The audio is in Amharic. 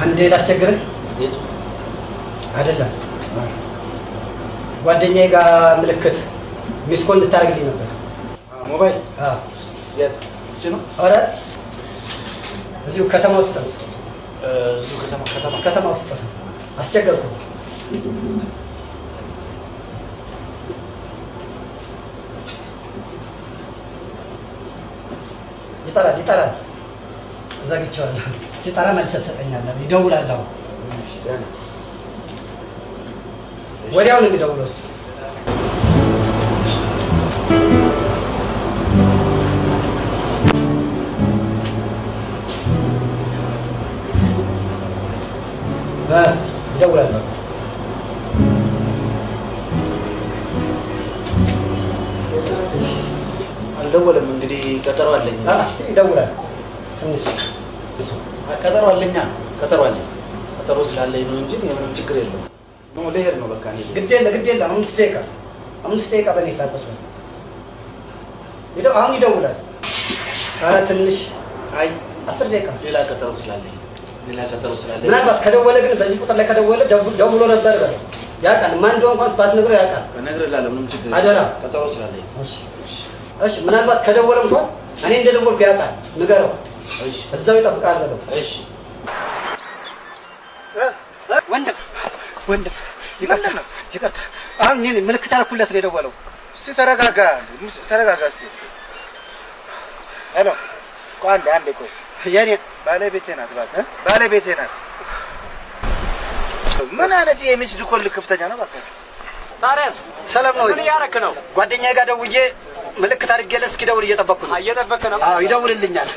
አንዴ ላስቸግርህ። አይደለም፣ ጓደኛዬ ጋር ምልክት missed call እንድታደርግልኝ ነበር። ሞባይል? አዎ። የት? እቺ ነው? ኧረ እዚሁ ከተማ ውስጥ ነው። እዚሁ ከተማ ከተማ ከተማ ውስጥ ነው። አስቸገርኩ። ይጠራል ይጠራል። ዘግቼዋለሁ። ሲጠራ መልሰህ ትሰጠኛለህ። ይደውላል። አሁን ወዲያው ነው የሚደውለው እሱ። ይደውላል። በቃ አልደወለም። እንግዲህ ቀጠሮ አለኝ። ይደውላል። ትንሽ ቀጠሮ አለኛ። ቀጠሮ አለኝ። ቀጠሮ ስላለኝ ነው እንጂ ምንም ችግር የለውም። No፣ ልሄድ ነው በቃ። እኔ ግድ የለ፣ ግድ የለ። 5 ደቂቃ፣ 5 ደቂቃ በእኔ ሰዓት ነው። አሁን ይደውላል። ኧረ ትንሽ። አይ። 10 ደቂቃ። ሌላ ቀጠሮ ስላለኝ፣ ሌላ ቀጠሮ ስላለኝ። ምናልባት ከደወለ ግን በዚህ ቁጥር ላይ ከደወለ ደውሎ ነበር በለው። ያውቃል። ማን እንደሆነ እንኳን ባትነግረው ያውቃል። እነግርልሃለሁ። ምንም ችግር የለም። አደራ። ቀጠሮ ስላለኝ። እሺ እሺ። ምናልባት ከደወለ እንኳን እኔ እንደደወልኩ ያውቃል። ንገረው። እሺ። እዛው ይጠብቃል በለው። እሺ። ወንድም ወንድም፣ ይቅርታ ይቅርታ። አሁን እኔ ምልክት ያልኩለት ነው የደወለው። እስቲ ተረጋጋ፣ ተረጋጋ እስቲ። Hello፣ ቆይ አንዴ፣ አንዴ ቆይ። የኔ ባለቤቴ ናት፣ እባክህ ባለቤቴ ናት። ምን አይነት የ missed call ከፍተኛ ነው እባክህ። ታዲያስ? ሰላም ነው? ምን እያደረክ ነው? ጓደኛዬ ጋር ደውዬ ምልክት አድርጌለት እስኪደውል እየጠበቅኩ ነው። እየጠበክ ነው? አዎ፣ ይደውልልኛል።